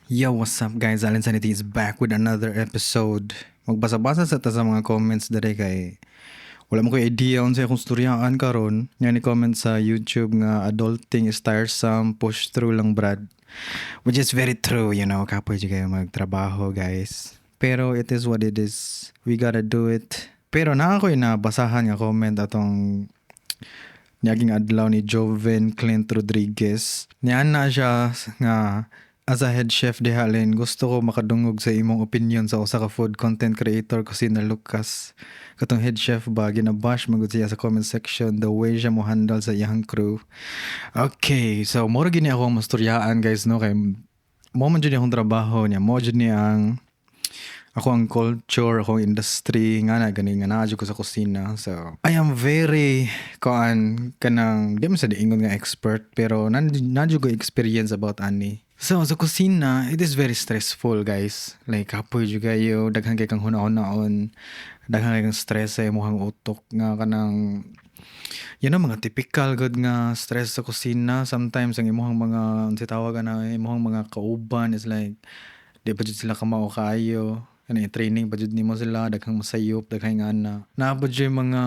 Yo, what's up, guys? Allen Sanity is back with another episode. Magbasa-basa sa ta sa mga comments dere kay wala man koy idea unsa akong storyaan karon. Nga ni comment sa YouTube nga "Adulting is tiresome, push through lang, Brad." Which is very true. Kapoy jud kayo magtrabaho, guys. Pero it is what it is. We gotta do it. Pero naa ko'y nabasahan nga comment atong niaging adlaw ni Joven Clint Rodriguez. Niana siya nga, "As a head chef diha, Len, gusto ko makadungog sa imong opinion sa usa ka food content creator, Kusina Lucas. Katong head chef ba, ginabash magud siya sa comment section, the way siya mo handle sa iyang crew." Okay, so mao gini ako ang mastoryaan, guys, no, kay mao man jud akong trabaho niya, mao jud ni ang ako ang culture, ako ang industry nga na gani nga naa jud ko sa kusina. So, I am very kuan kanang di man sa diingon nga expert, pero naa jud ko experience about ani. So, sa kusina, it is very stressful, guys. Like, kapoy jud kayo, daghan kay kang huna-hunaon, daghan kay kang stress sa imong utok nga kanang mga typical gud nga stress sa kusina. Sometimes ang imong mga, unsay tawag ana, imong mga kauban is like di pa jud sila kamao kaayo. Kanang training pa jud nimo sila, daghang masayop, daghang ana. Naa pa jud mga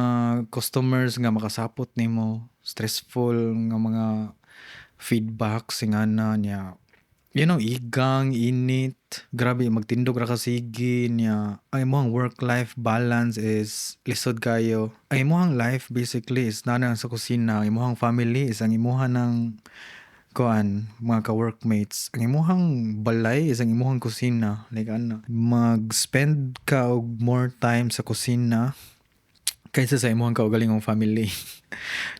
customers nga makasapot nimo, stressful nga mga feedbacks ingana niya. Igang, init, grabe magtindog ra ka sige niya. Ang imong work-life balance is lisod kayo. Ang imong life basically is naa na sa kusina, ang imong family is ang imuha ng kuan, mga ka-workmates. Ang imuhang balay is ang imuhang kusina. Like ano, mag-spend ka og more time sa kusina kaysa sa imuhang kaugalingong family.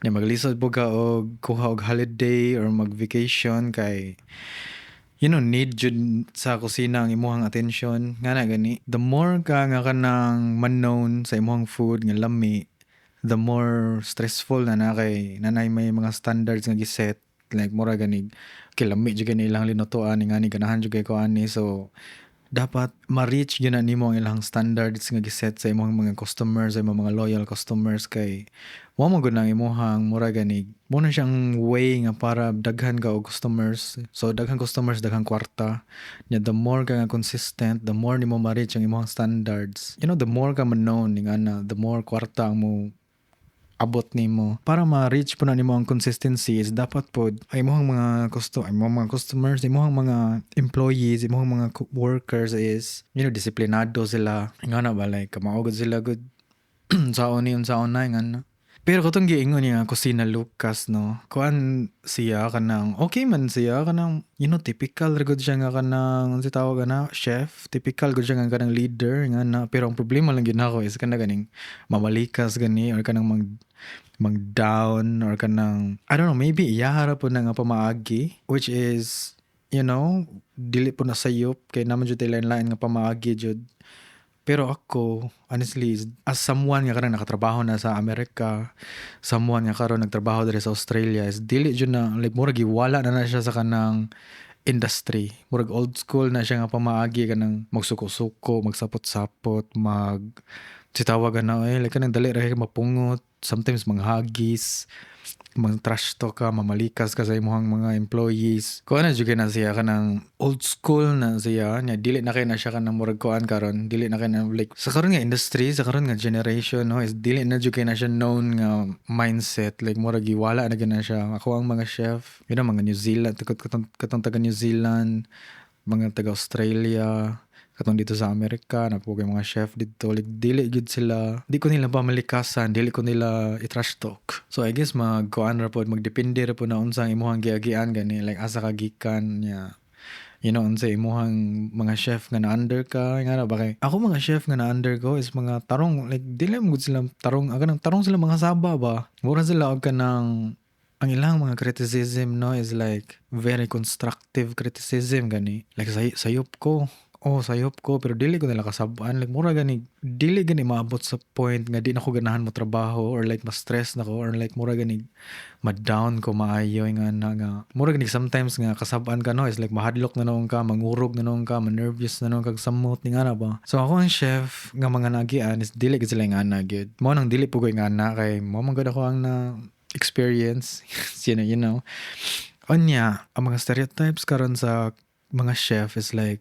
Nya maglisod po ka og kuha og holiday or mag-vacation kay need jud sa kusina ang imuhang attention nga na gani. The more ka nga kanang man-known sa imuhang food nga lami, the more stressful na na kay nanay may mga standards nga giset, like mura ganig kay lami jud kay ni ilang linutoan, ingani ganahan jud kay ko ani, so dapat ma-reach gyud na nimo ang ilang standards nga giset sa imong mga customers, sa imong mga loyal customers, kay mao man gud nang imuhang mura ganig mao na siyang way nga para daghan ka og customers. So daghang customers, daghang kwarta. Nya the more ka nga consistent, the more nimo ma-reach ang imong standards, the more ka man-known ingana, the more kwarta ang mo abot nimo. Para ma-reach po na nimo ang consistency is dapat pod ay imong mga custo ay imong mga customers, imong mga employees, imong mga workers is disiplinado sila ingana ba, like kamao gud sila gud saon ni unsaon na ingana. Pero katong giingon niya Kusina Lucas, no, kuan siya, kanang okay man siya, kanang typical ra gud siya nga kanang unsay tawag ana, chef, typical gud siya nga kanang leader nga na. Pero ang problema lang gyud nako is kana ganing mamalikas gani or kanang mag down or kanang, I don't know, maybe iyaha ra pud na nga pamaagi, which is dili po na sayop kay naman jud tay lain-lain nga pamaagi jud. Pero ako, honestly, as someone nga karon nakatrabaho na sa Amerika, someone nga karon nagtrabaho diri sa Australia, is dili jud na, like murag giwala na na siya sa kanang industry. Murag old school na siya nga pamaagi, kanang magsuko-suko, magsapot-sapot, mag si tawag na eh, like kanang dali ra kay mapungot, sometimes manghagis, mag trash talk ka, mamalikas ka sa imong mga employees. Kuan na jud kay na siya, kanang old school na siya nya, dili na kay na siya kanang murag kuan karon, dili na kay na like sa karon nga industry, sa karon nga generation, no, is dili na jud kay na siya known nga mindset, like murag giwala na gyud na siya. Ako ang mga chef, mga New Zealand, katong, katong taga New Zealand, mga taga Australia, katong dito sa Amerika na po kay mga chef dito, like dili gyud sila, di ko nila pamalikasan, dili ko nila i-trash talk. So I guess mag kuan ra pod, magdepende ra pod na unsa ang imuhang giagian gani, like asa ka gikan niya, unsa imuhang mga chef nga na-under ka nga na ba. Kay ako mga chef nga na-under ko is mga tarong, like dili mo gud sila tarong, aga nang tarong sila mga saba ba, mura sila og kanang ang ilang mga criticism, no, is like very constructive criticism gani, like sayop ko, oh, sayop ko, pero dili ko nila kasab-an, like mura gani dili gani maabot sa point nga di na ko ganahan mo trabaho or like ma-stress na ko or like mura gani ma-down ko maayo nga na nga mura gani sometimes nga kasab-an ka, no, is like mahadlok na noon ka, mangurog na noon ka, ma-nervous na noon kag samot ni nga na ba. So ako ang chef nga mga nagian is dili gid sila nga ana gyud, mao nang dili po ko nga ana kay mao man gud ako ang na experience. Unya ang mga stereotypes karon sa Mga chef is like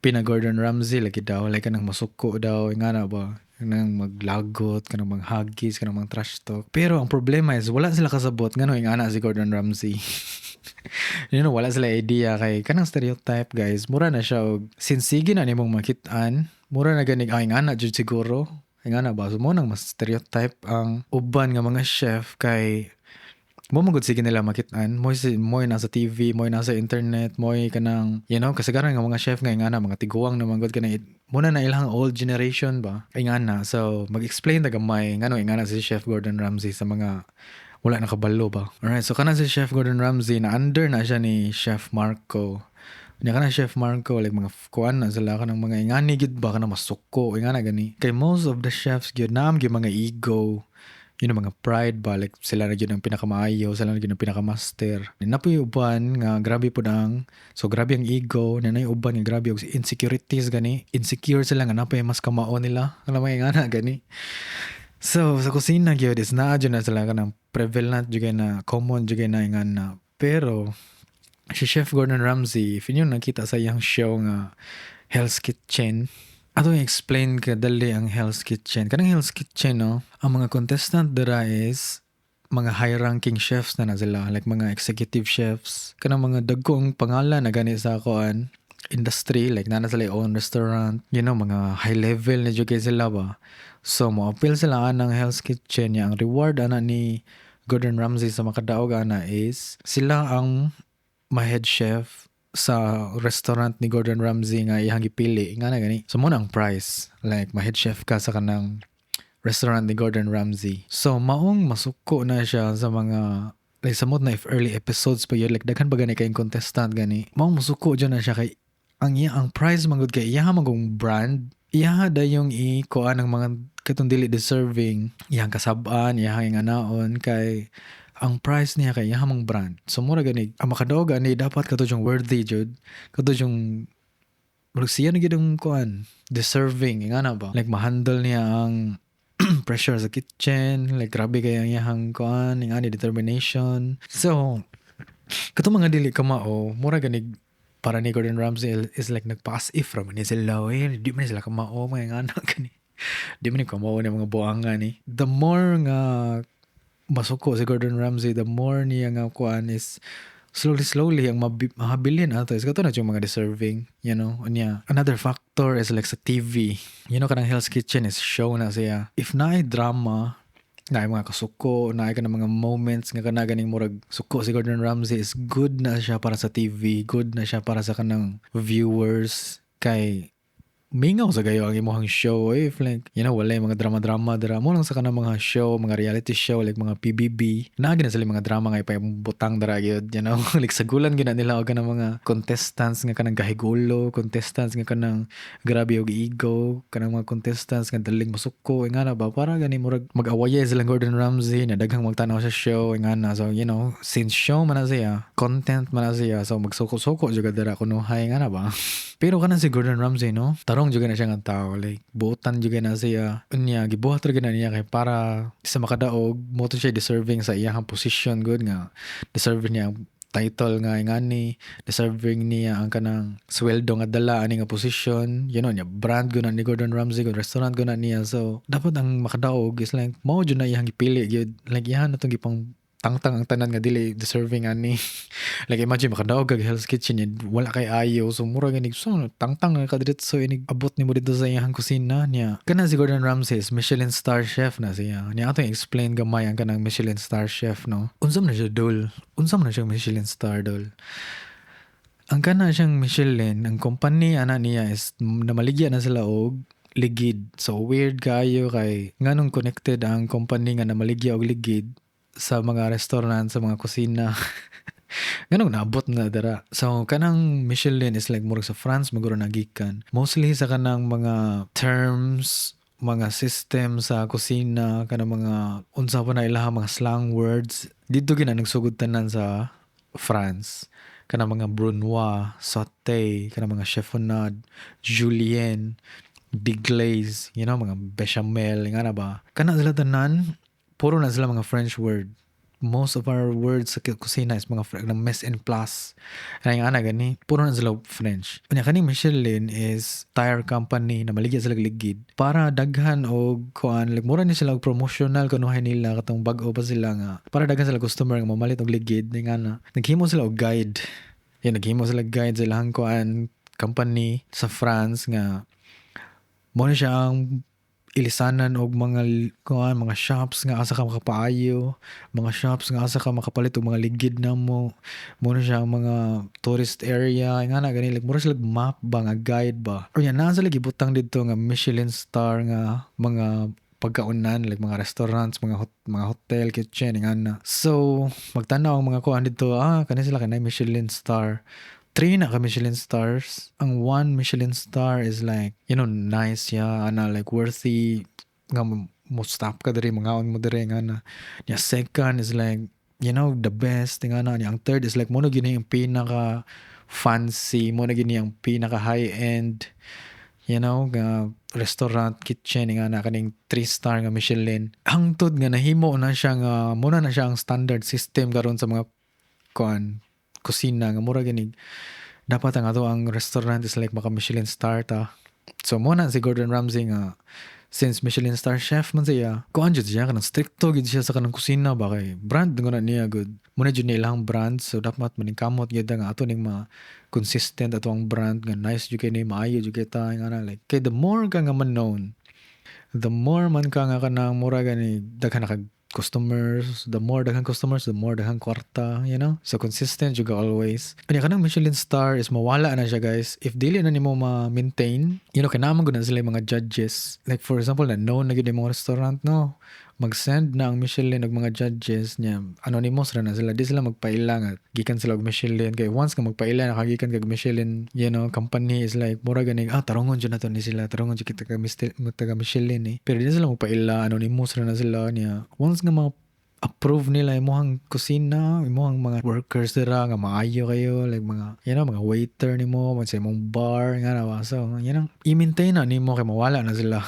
pina Gordon Ramsay lagi daw, like kanang masuko daw, ingana ba, kanang maglagot, kanang manghagis, kanang mang trash talk. Pero ang problema is wala sila kasabot ngano ingana si Gordon Ramsay. Wala sila idea kay kanang stereotype, guys. Mura na siya og since sige na nimong makit-an, mura na ganig ay ingana jud siguro. Ingana ba? So mo nang mas stereotype ang uban nga mga chef kay mo magud sige nila makit-an mo si mo nasa TV, mo nasa internet, mo kanang kasagaran nga mga chef nga ingana, mga tiguang na man gud, kanang muna na ilang old generation ba ingana. So mag-explain ta gamay ngano ingana si Chef Gordon Ramsay sa mga wala nakabalo ba. Alright, so kana si Chef Gordon Ramsay na under na siya ni Chef Marco. Nya kana Chef Marco, like mga kuan na sila, kanang mga ingani gid ba, kanang masuko ingana gani. Kay most of the chefs gyud naam gyud mga ego, mga pride ba, like sila na gyud ang pinakamaayo, sila na gyud ang pinakamaster. Na poy uban nga grabe pud ang, so grabe ang ego, na nay uban nga grabe og insecurities gani. Insecure sila nga napoy mas kamao nila. Kanang mga ingana gani. So sa kusina gyud is naa jud na sila kanang prevalent jud na, common jud na ingana. Pero si Chef Gordon Ramsay, if inyo nakita sa iyang show nga Hell's Kitchen, ato i-explain kadali ang Hell's Kitchen. Kanang Hell's Kitchen, no, ang mga contestant dira is mga high-ranking chefs na na sila, like mga executive chefs. Kanang mga dagkong pangalan na gani sa kuan industry, like naa na sila own restaurant, mga high level na jud kay sila ba. So mo appeal sila anang Hell's Kitchen niya. Ang reward ana ni Gordon Ramsay sa makadaog ana is sila ang ma-head chef sa restaurant ni Gordon Ramsay nga iyang gipili nga na gani. So mo na ang prize. Like ma-head chef ka sa kanang restaurant ni Gordon Ramsay. So maong masuko na siya sa mga, like samot na if early episodes pa yun, like daghan ba gani kayong contestant gani. Maong masuko dyan na siya kay ang iya ang prize man gud kay iya magong brand, iya dayong i kuan ng mga katong dili deserving, iyang kasab-an, iyang inganaon kay ang prize niya kay iya mang brand. So mura gani ang makadaog ani dapat kato yung worthy jud, kato yung murag siya na gyud ang kuan deserving ingana ba, like ma-handle niya ang pressure sa kitchen, like grabe kay ang iyang kuan ingani, determination. So kato mga dili kamao, mura ganig para ni Gordon Ramsay is like nagpa-as if ra man ni sila, eh di man sila kamao, mga ingana gani, di man ni kamao ni mga buanga ni. The more nga masuko si Gordon Ramsay, the more niya nga kuan is slowly slowly ang mahabilin ato is kato na yung mga deserving. Unya, another factor is like sa TV. Kanang Hell's Kitchen is show na siya. If naay drama, naay mga kasuko, naay ka mga moments nga kana ganing murag suko si Gordon Ramsay, is good na siya para sa TV, good na siya para sa kanang viewers kay mingaw sa gayo ang imuhang show eh. If like, wala yung mga drama-drama dira. Mo lang sa kanang mga show, mga reality show, like mga PBB. Naa na sila mga drama nga ipabutang dira gyud. Like sagulan gyud na nila og kanang mga contestants nga kanang gahigulo, contestants nga kanang grabe og ego, kanang mga contestants nga daling masuko, nga na ba, para gani murag mag-awayay sila Gordon Ramsay na daghang magtanaw sa show, nga na. So, since show man na siya, content man na siya, so magsuko-suko jud ka dira kunuhay nga na ba. Pero kanang si Gordon Ramsay, no? Tarong jud na siya nga tao. Like, buotan jud na siya. Unya, gibuhat ra na niya kay para sa makadaog, mo to siya deserving sa iyang position good nga. Deserving niya ang title nga ingani, deserving niya ang kanang sweldo nga dala ani nga position, niya brand gud na ni Gordon Ramsay, gud restaurant gud na niya. So dapat ang makadaog is like mao jud na iyang gipili gyud, like iyahan na tong gipang tangtang ang tanan nga dili deserving ani. Like imagine makadaog kag Hell's Kitchen yun, wala kay ayo, so mura gani, so tangtang nga ka diretso inig abot nimo dito sa iyang kusina niya. Kana si Gordon Ramsay is Michelin star chef na siya niya. Atong explain gamay ang kanang Michelin star chef, no? Unsa man na siya dol? Unsa man na siyang Michelin star dol? Ang kana siyang Michelin, ang company ana niya is namaligya na sila og ligid. So weird kaayo kay nganong connected ang company nga namaligya og ligid sa mga restaurant, sa mga kusina? Nganong naabot na dara? So kanang Michelin is like murag sa France maguro nagikan. Mostly sa kanang mga terms, mga system sa kusina, kanang mga unsa pa na ilaha mga slang words dito gina nagsugod tanan sa France. Kanang mga brunoise, sauté, kanang mga chiffonade, julienne, deglaze, mga bechamel, nga na ba? Kana sila tanan, puro na sila mga French word. Most of our words sa kusina is mga ng mise en place. Kaya nga ana gani, puro na sila French. Unya kaning Michelin is tire company na maligya sila ligid para daghan og kuan, like mura ni sila og promotional kunuhay nila katong bag-o pa sila nga para daghan sila customer nga mamalit og ligid nga na naghimo sila og guide. Yan, naghimo sila guide sa ilang kuan company sa France nga mo na siya ang ilisanan og mga kuan, mga shops nga asa ka makapaayo, mga shops nga asa ka makapalit og mga ligid namo. Mo na siya ang mga tourist area nga na gani, like mura sila map ba nga guide ba. Unya naa sila gibutang didto nga Michelin star nga mga pagkaunan, like mga restaurants, mga hotel kitchen nga na. So magtanaw ang mga kuan didto, ah, kani sila kanay Michelin star. Three na ka Michelin stars. Ang one Michelin star is like, nice ya, ana, like worthy nga mo stop ka diri, mangaon mo diri nga na. Ya, second is like, the best nga na. Ang third is like mo na gini ang pinaka fancy, mo na gini ang pinaka high end, nga restaurant kitchen nga na kaning 3 star nga Michelin. Hangtod nga nahimo na siya nga muna na siya ang standard system karon sa mga kuan kusina nga mura gani dapat ang ato ang restaurant is like maka Michelin star ta. So mo na si Gordon Ramsay nga since Michelin star chef man siya, kuan jud siya, kanang stricto gid siya sa kanang kusina ba kay brand nga na niya gud. Mo na jud niya ilang brand, so dapat maningkamot gyud nga ato ning ma consistent ato ang brand nga nice jud kay ni, maayo jud kay ta nga na, like kay the more ka nga man known, the more man ka nga kanang mura gani daghan na kag customers, the more daghang customers, the more daghang kwarta. So consistent jud ka always. Kanya kanang Michelin star is mawala na siya, guys, if dili na nimo ma-maintain. Kay naa man gud na sila yung mga judges. Like for example, na known na gyud yung mga restaurant, no? Mag-send na ang Michelin og mga judges niya. Anonymous ra na sila. Di sila magpaila nga gikan sila og Michelin. Kay once nga magpaila na kagikan kag Michelin, company is like mura gani, ah, tarungon jud nato ni sila, tarungon jud kita ka taga Michelin eh. Pero di na sila magpaila, anonymous ra na sila niya. Once nga mga approve nila imong kusina, imong mga workers dira nga maayo kayo, like mga mga waiter nimo, sa imong bar nga na ba. So, i-maintain na nimo kay mawala na sila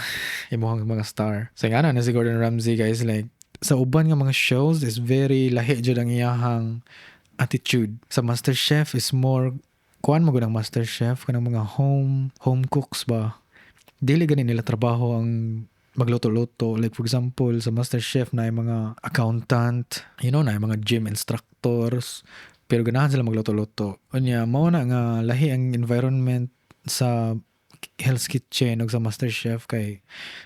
imong mga star. So nga na si Gordon Ramsay, guys, like sa uban nga mga shows is very lahi jud ang iyahang attitude. Sa MasterChef is more kuan mo gud ang MasterChef kanang mga home home cooks ba. Dili gani nila trabaho ang magluto-luto. Like for example, sa MasterChef na yung mga accountant, na yung mga gym instructors, pero ganahan sila magluto-luto. Unya, mao na nga lahi ang environment sa Hell's Kitchen ug sa MasterChef kay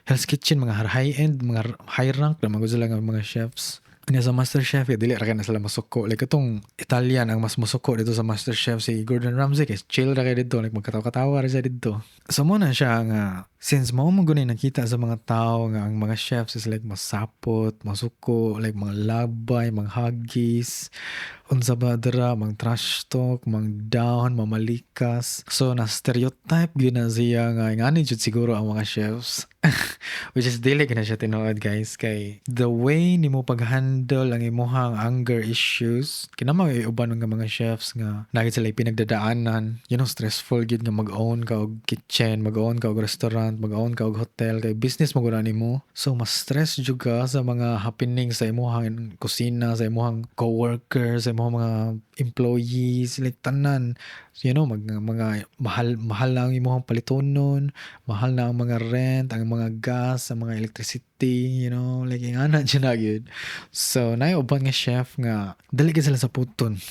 Hell's Kitchen mga high-end, mga high rank na mga sila nga mga chefs. Unya sa MasterChef, kay dili ra kay na sila masuko. Like itong Italian ang mas musuko dito sa MasterChef. Si Gordon Ramsay kay chill ra kay dito, like magkatawa-katawa ra siya dito. So mo na siya nga since mao mo guni nakita sa mga tao nga ang mga chefs is like masapot, masuko, like mga labay, mga hagis, unsa ba dira, mang trash talk, mang down, mamalikas. So na stereotype gyud na siya nga ngani jud siguro ang mga chefs. Which is dili na siya tinuod, guys, kay the way nimo pag-handle ang imuhang anger issues kinama uban nga mga chefs nga naa gyud sila pinagdadaanan, stressful gid nga mag-own ka og kitchen, mag-own ka og restaurant, mag-own ka og hotel kay business mo gud nimo. So mas stress jud ka sa mga happenings sa imuhang kusina, sa imuhang coworkers, sa imuhang mga employees, like tanan, mga mahal mahal na ang imuhang palitonon, mahal na ang mga rent, ang mga gas, ang mga electricity, like ingana jud na gyud. So naay uban nga chef nga dali kay sila saputon,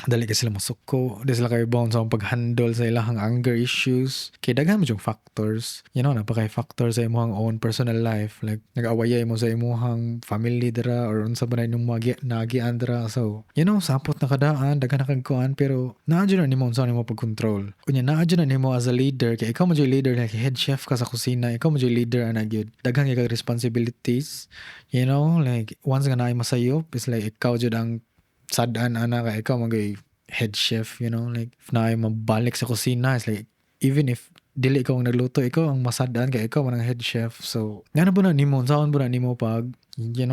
dali kay sila masuko, di sila kayo bound sa pag-handle sa ilahang anger issues. Kay daghan mo yung factors. Napakay factors sa imuhang own personal life. Like, nag-awayay mo sa imuhang family dira or unsa ba na inyong naagian dira. So, sapot na kadaan, daghan na kag kuan, pero naa jud na nimo unsa nimo pag-control. Unya naa jud na nimo as a leader, kay ikaw mo jud leader, like head chef ka sa kusina, ikaw mo jud leader ana gyud. Daghan kay kag responsibilities. Like once nga naay masayop, it's like ikaw jud ang sad-an ana ka ikaw magay head chef, like if naay mabalik sa kusina, it's like even if dili ikaw ang nagluto, ikaw ang masad-an kay ikaw man ang head chef. So, ngano ba na nimo, unsaon ba na nimo pag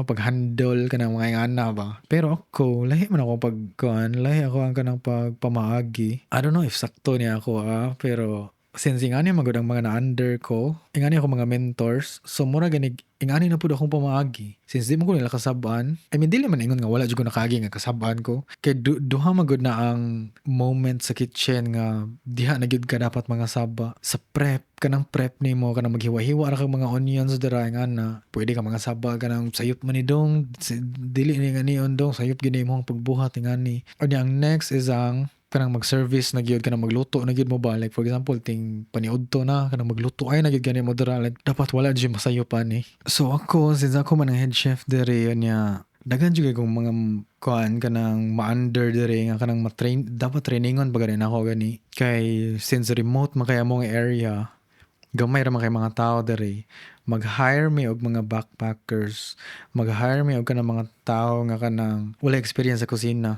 pag-handle ka ng mga ingana ba? Pero ako, lahi man ako pag kuan, lahi ako ang kanang pagpamaagi. I don't know if sakto niya ako ah, pero Since ingani man gud ang mga na-under ko, ingani ako mga mentors, so mura ganig ingani na pud akong pamaagi. Since di man ko nila kasab-an, I mean, dili man ingon nga wala jud ko nakaagi nga kasab-an ko. Kay duha man gud na ang moment sa kitchen nga diha na gyud ka dapat mga saba. Sa prep, kanang prep nimo, kanang maghiwa-hiwa ra kag mga onions dira nga na pwede ka mga saba, kanang sayop man ni dong, dili ni nga nion dong, sayop gyud imong pagbuhat ingani. Unya ang next is ang kanang mag-service na gyud, kanang magluto na gyud mo ba. Like for example, ting paniudto na, kanang magluto ay na gyud gani mo dira, like dapat wala jud masayopan ni. So ako, since ako man ang head chef diri niya, daghan jud kay kong mga kuan, kanang ma-under diri nga kanang ma-train, dapat trainingon pa gani nako gani, kay since remote man kay among area, gamay ra man kay mga tao diri. Mag-hire mi og mga backpackers, mag-hire mi og kanang mga tao nga kanang wala experience sa kusina.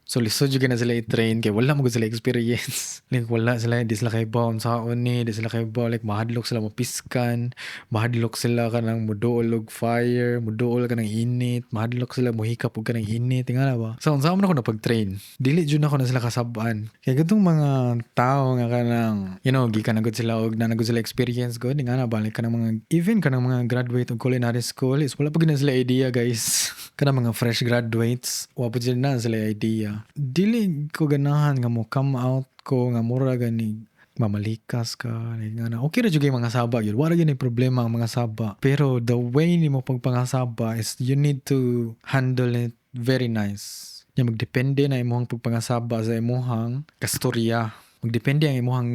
So lisod jud na sila i-train kay wala man gud sila experience. Like wala sila, di sila kahibaw unsaon ni, di sila kahibaw, like mahadlok sila mapiskan, mahadlok sila kanang muduol og fire, muduol kanang init, mahadlok sila muhikap og kanang init, ingana ba? So unsa man ako na pag-train? Dili jud nako na sila kasab-an. Kay katong mga tao nga kanang gikan na gud sila og na gud sila experience gud, ingana ba, like kanang mga even kanang mga graduate og culinary school is wala pa gud na sila idea, guys. Kanang mga fresh graduates, wa pa jud na sila idea. Dili ko ganahan nga mo come out ko nga mura gani mamalikas ka, like, nga na okay ra jud kay mga saba gyud, wala gyud problema ang mga saba, pero the way nimo pagpangasaba is you need to handle it very nice. Nya magdepende na imong pagpangasaba sa imong kastorya, magdepende ang imong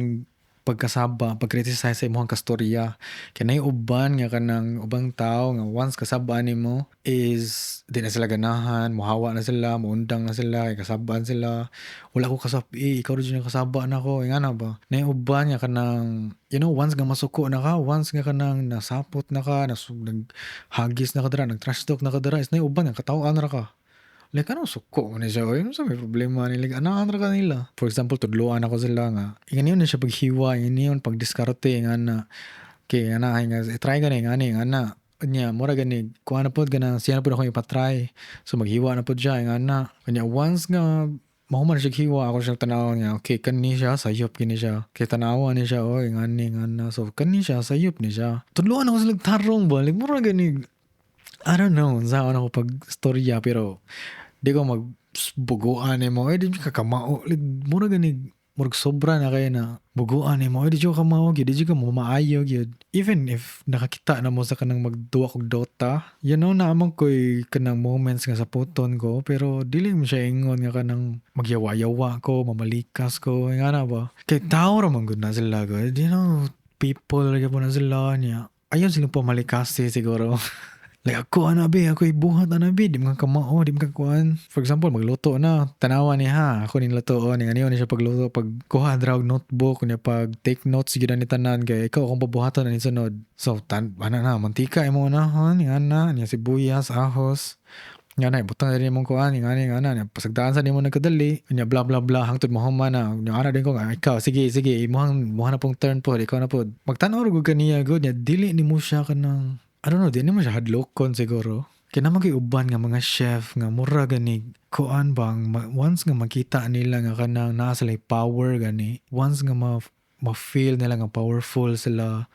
pagkasaba, pag-criticize sa imong kastorya. Kay nay uban nga kanang ubang tao nga once kasabaan nimo is di na sila ganahan, mohawa na sila, moundang na sila, kay kasabaan sila. "Wala ko kasab-i, ikaw ra jud ang kasaba nako," ingana ba. Nay uban nga kanang once nga masuko na ka, once nga kanang nasapot na ka, naghagis na ka dira, nag-trash talk na ka dira, is nay uban nga kataw-an ra ka. Like anong suko man ni siya oy, unsa may problema ni? Like anaan ra ka nila. For example, tudloan ako sila nga inganiyon na siya paghiwa, inganiyon pagdiskarte nga na kay ana ay nga try gani ngani nga na. Unya mura gani kuha na pod, kanang siya na pod akong ipatry. So maghiwa na pod siya nga na. Unya once nga mahuman siya hiwa, ako siyang tanawon nga okay, kani siya sayop kini siya. Kay tanawa ni siya oy, ngani nga na. So kani siya sayop ni siya. Tudloan ako sila tarong ba, like mura gani, I don't know unsaon ako pag storya, pero di ko mag buguan nimo eh, di ka kamao, like mura gani murag sobra na kay na buguan nimo eh, di jud ka kamao gyud, di jud ka mamaayo gyud. Even if nakakita na mo sa kanang magduwa kog Dota, naa man ko'y kanang moments nga saputon ko, pero dili mo siya ingon nga kanang magyawa-yawa ko, mamalikas ko, ingana ba, kay tao ra man gud na sila gud, people ra gyud na sila niya. Ayaw silang pamalikasi siguro. Like ako ana be, ako ibuhat ana be, di man ka kamao, di man ka kuan. For example, magluto na, tanawa ni ha, ako ning lutoon, ning ani siya pagluto, pag kuha dra og notebook, kunya pag take notes gyud ani tanan kay ikaw akong pabuhaton ani sunod. So tan ana na mantika imo unahon, ing ana, niya sibuyas, ahos. Nga na, ibutang diri imong kuan, ing ani, ing ana, niya pasagdaan sa nimo nagkadali, nya blah blah blah hangtod mahuman na. Nya ana din ko nga ikaw, sige sige, imuhang muha na pong turn pod, ikaw na pod. Magtan-aw ra gud kaniya gud, nya dili nimo siya kanang, I don't know, di nimo siya hadlokon siguro. Kay naa man koy uban nga mga chef nga mura gani kuan bang once nga makita nila nga kanang naa sila'y power gani, once nga ma-feel nila nga powerful sila,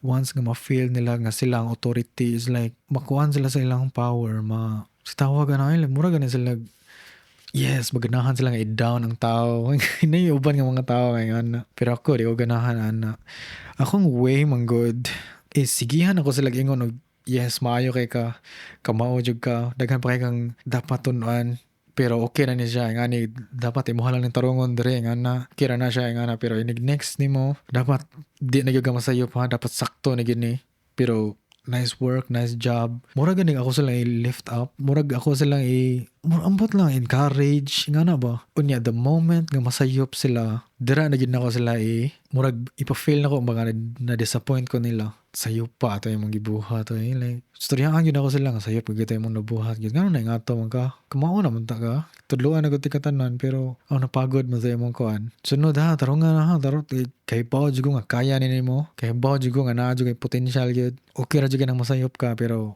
once nga ma-feel nila nga sila ang authority, is like makuan sila sa ilang power, ma sa tawag ana, like mura gani sila, yes, maganahan sila nga i-down ang tao. Hindi yung uban nga mga tao nga ana. Pero ako, di ko ganahan ana. Akong way man gud is sigihan ako sila ingon og yes, maayo kay ka, kamao jud ka, daghan pa kay kang dapat tun-an, pero okay na ni siya ngani, dapat imuha lang ning tarungon diri nga na kira na siya nga na, pero inig next nimo dapat di na gyud ka masayop ha, dapat sakto na gyud ni, pero nice work, nice job. Mura gani ako silang i-lift up, murag ako silang i murag ambot lang encourage nga na ba. Unya the moment nga masayop sila, dira na gyud nako sila i murag ipa-feel nako ba nga na disappoint ko nila. Sayop pa ato imong gibuhat eh. Like istoryaan gyud ako sila nga sayop gyud imong nabuhat gyud, ngano na ingato man ka, kamao na man ta ka, tudloan na gud ti katanan, pero aw napagod man sa imong kuan. Sunod ha, tarungan na ha, tarong kay bawo jud ko nga kaya ni nimo, kay bawo jud ko nga naa jud kay potential gyud. Okay ra jud nang masayop ka, pero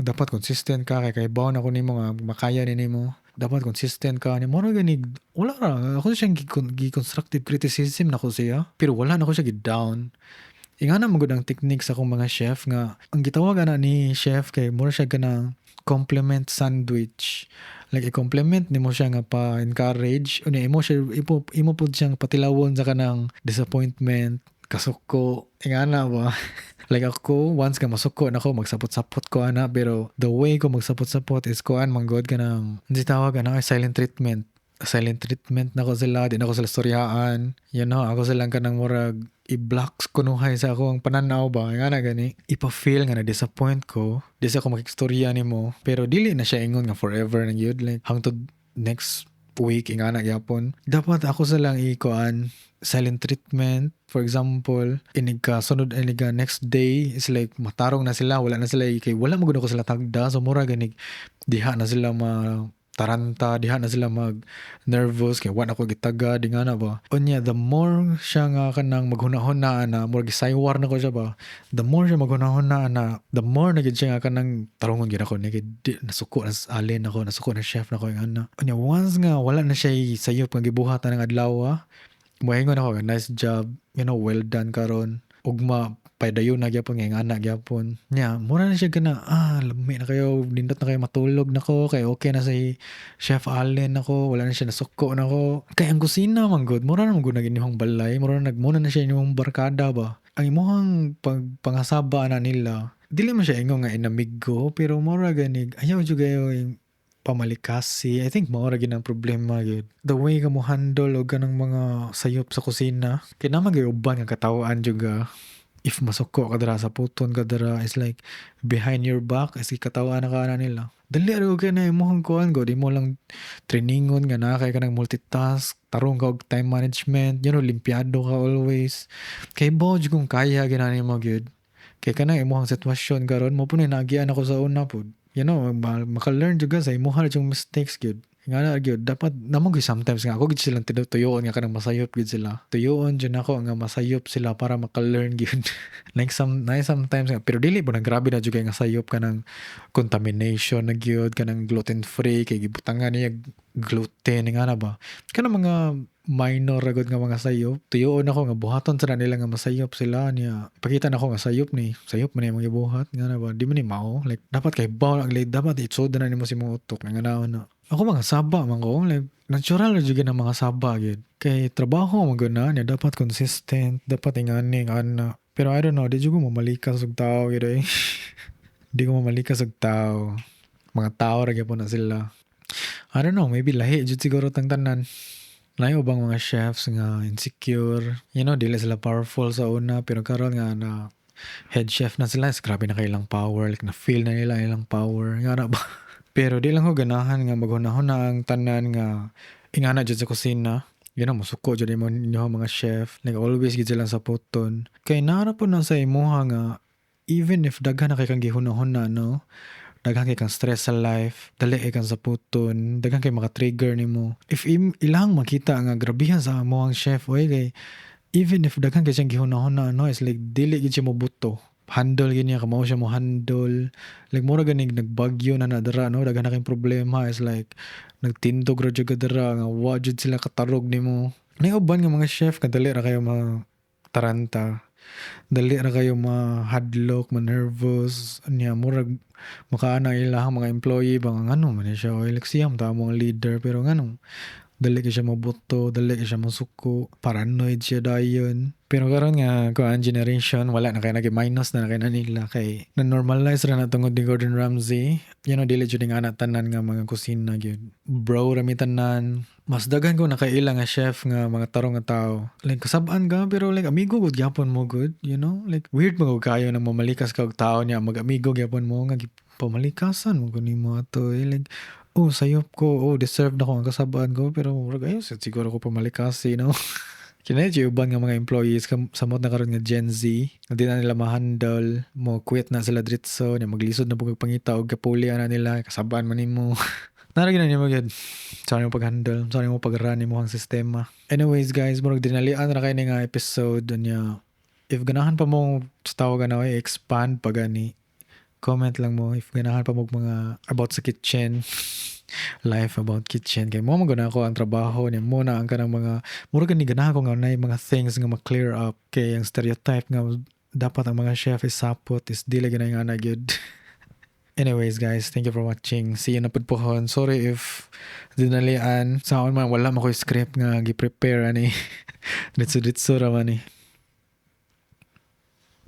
dapat consistent ka kay bawo na ko nimo nga makaya ni nimo. Dapat consistent ka ni mo gani. Wala ra ako siyang gi constructive criticism nako siya, pero wala na ko siya gi-down. Ingana man gud ang technique sa akong mga chef nga ang gitawag ana ni chef kay mura siya kanang compliment sandwich. Like, i-compliment nimo siya nga pa encourage, unya imo siya imo pud siyang patilawon sa kanang disappointment, kasuko, ingana ba. Like ako, once ka masuko nako, magsapot-sapot ko ana, pero the way ko magsapot-sapot is kuan man gud, kanang hindi tawag ana, silent treatment. Silent treatment nako sila, di nako sila storyaan. Ako silang kanang murag i-block kunuhay sa ako ang pananaw ba, nga na gani. Ipa-feel nga na-disappoint ko, di sa ako makigstorya nimo, pero dili na siya ingon nga forever na gyud, like hangtod next week, ingana gyapon. Dapat ako sa lang i-kuan, silent treatment. For example, inig ka sunod, inig ka next day is like matarong na sila, wala na sila kay wala mo gud ako sila tagda, so mura ganig diha na sila ma taranta, diha na sila mag nervous kay wa na ko gitaga di nga na ba. Unya the more siya nga kanang maghunahuna na murag gisaywar na ko siya ba, the more siya maghunahuna na, the more na gid siya nga kanang tarungon gid ako ni di, nasuko na alin ako, nasuko na chef na ko yung ana. Unya once nga wala na siya sayop nga gibuhat ng adlaw, moingon ako, "Nice job, well done karon, ugma paydayon na gyapon," nga ana gyapon. Nya mura na siya kana, "Ah, lami na kayo, nindot na kayo, matulog na ko kay okay na si Chef Allen nako, wala na siya nasuko na ko." Kay ang kusina man gud, mura na man gud nag inyong balay, mura na nagmuna na siya inyong barkada ba. Ang imong pag pangasaba na nila, dili man siya ingon nga inamigo, pero mura ganig ayaw jud kayo yung pamalikasi. I think mao ra gyud ang problema gyud. The way ka mo handle og kanang mga sayop sa kusina. Kay naa man gyud uban nga katawhan jud ga if masuko ka dira, sa puton ka dira, is like behind your back is katawhan na ka na nila. Dali ra kay na imong kuan go, di mo lang trainingon nga naa kay kanang multitask, tarong ka og time management, limpyado ka always. Kay bo jud kung kaya ginani mo gyud. Kay kanang imong sitwasyon karon mo pud ni naagian ako sa una pud. Maka-learn jud ka sa imuha jud mistakes gyud. Nga na gyud dapat namo gyud sometimes nga ako gyud silang tinutuyoon nga kanang masayop gyud sila. Tuyoon jud nako nga masayop sila para maka-learn gyud. Like some na sometimes nga, pero dili po na grabe na jud kay nga sayop, kanang contamination na gyud, kanang gluten free kay gibutangan niya gluten, nga na ba. Kanang mga minor ra gud nga mga sayop. Tuyoon ako nga buhaton sa nila nga masayop sila niya. Pakita nako nga sayop ni, sayop man imong gibuhat, nga na ba. Di man ni mao. Like dapat kay baw like dapat itsod na nimo sa imong utok nga na na. Ako mga saba man ko, like natural ra jud ang mga saba gyud. Kay trabaho man gud na niya, dapat consistent, dapat ingani ana. Pero I don't know, di jud ko mamalikas og tao gyud eh. Di ko mamalikas og tao. Mga tao ra gyapon na sila. I don't know, maybe lahi jud siguro tang tanan. Lahi ubang mga chefs nga insecure. Dili sila powerful sa una, pero karon nga na head chef na sila, is grabe na kay ilang power, like na feel na nila ilang power. Nga na ba? Pero di lang ko ganahan nga maghunahuna ang tanan nga ingana jud sa kusina. Musuko jud imo inyo mga chef. Like always gid silang saputon. Kay naa ra po na sa imuha nga even if daghan na kay kang gihunahuna, no? Daghan kay kang stress sa life, dali kay kang saputon, daghan kay maka-trigger nimo. If ilang makita nga grabihan sa among chef, oy, kay even if daghan kay siyang gihunahuna, no, it's like dili gid siya mobuto. Handle gid niya, kamao siya mo handle. Like mura ganig nagbagyo na na dira, no, daghan na kay problema, is like nagtindog ra jud ka dira nga wa jud sila katarog nimo. Nay uban nga mga chef kadali ra kayo ma taranta. Dali ra kayo mahadlok, ma-nervous, nya murag makaana ilahang mga employee ba nga ngano man ni siya, oy, like siya man ang leader, pero nganong dali kay siya mabuto, dali kay siya masuko, paranoid siya dayon. Pero karon nga kuan generation, wala na kay nag minus na, na kay na nila kay na-normalize ra na tungod ni Gordon Ramsay. Dili jud nga ana tanan nga mga kusina gyud. Bro ra mi tanan. Mas daghan ko nakaila nga chef nga mga tarong nga tao. Like kasab-an ka, pero like amigo gud gyapon mo gud. Like weird man gud kayo nang mamalikas ka og tao niya mag-amigo gyapon mo nga pamalikasan mo nimo ato eh. Like, "Oh, sayop ko, oh, deserve na ko ang kasab-an ko," pero murag ayaw sad siguro ko pamalikasi, no? Kini jud uban nga mga employees samot na karon nga Gen Z, di na nila ma-handle, mo quit na sila diretso, nya maglisod na pud pangita og kapuli na nila, kasab-an man nimo. Nara gyud nimo gyud. Sorry mo pag-handle, sorry mo pag-run nimo ang sistema. Anyways guys, murag dinalian ra kay ni nga episode niya. If ganahan pa mo sa tawag na expand pa gani, comment lang mo if ganahan pa mo mga about sa kitchen. Life about kitchen kay mao man gud ako ang trabaho niya mo na ang kanang mga mura gani ganahan ko nga naay mga things nga ma-clear up kay ang stereotype nga dapat ang mga chef is sapot is dili gyud nga na gyud. Anyways, guys, thank you for watching. See you na pud pohon. Sorry if dinalian. Sa man wala man ko'y script nga gi-prepare ani. Ditso-ditso ra man ni.